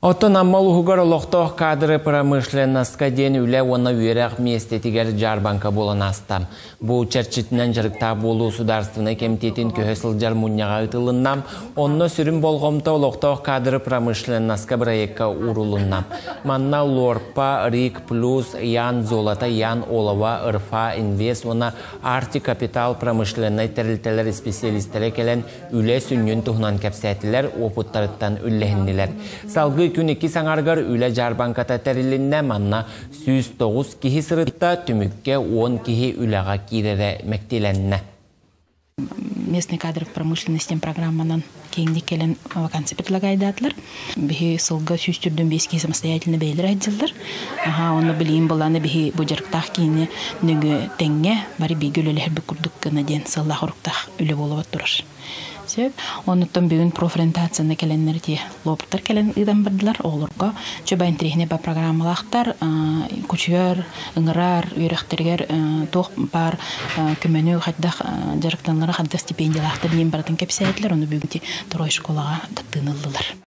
Оттон Амма улууһугар олохтоох кадры промышленноска диэн үлэ уонна үөрэх миэстэтигэр дьаарбаҥка буолан ааста. Бу чэрчитинэн дьарыктаах буолуу судаарыстыбаннай кэмитиэтин көһө сылдьар мунньаҕа ыытылынна. Онно сүрүн болҕомто олохтоох кадры промышленноска бырайыакка уурулунна. Манна Лорпа, Рик Плюс, Ян Золото, Ян Олова, РФА Инвест уонна Арти Капитал промышленнай тэрилтэлэр исписэлиистэрэ кэлэн үлэ сүнньүн туһунан кэпсээтилэр, уопуттарыттан үллэһиннилэр. Салгыы күн иккис аҥарыгар үлэ дьаарбаҥката тэрилиннэ, манна 109 киһи сырытта, түмүккэ 10 киһи үлэҕэ киирэрэ мэктиэлэннэ. Местный кадр промышленности программанан киэҥник кэлэн вакансия предлагайдаатылар. Биһи сылга 145 киһи самостоятельно бэйэлэр айдьыллар. Аха, онно билигин былааны биһи бу дьарыктаах киини нөҥүө тэҥҥэ бары бииргэ үлэлэһэрбит курдук гына диэн сыаллаах-оруктаах үлэ буолабат турар. Сөп. Оннуттан бүгүн профориентацияны кэлэннэр ити лоптар кэлэн ыытан бардылар оҕолорго. Чөбө интэриэһинэй ба программалаахтар, кучуйар, ыҥырар, үөрэхтэригэр туох баар көмөнү хайдах дьарыктаналлара, хайдах стипендиялаахтар диэн барытын кэпсээтилэр. Ону бүгүн ити Трой школаҕа кыттыыны ыллылар.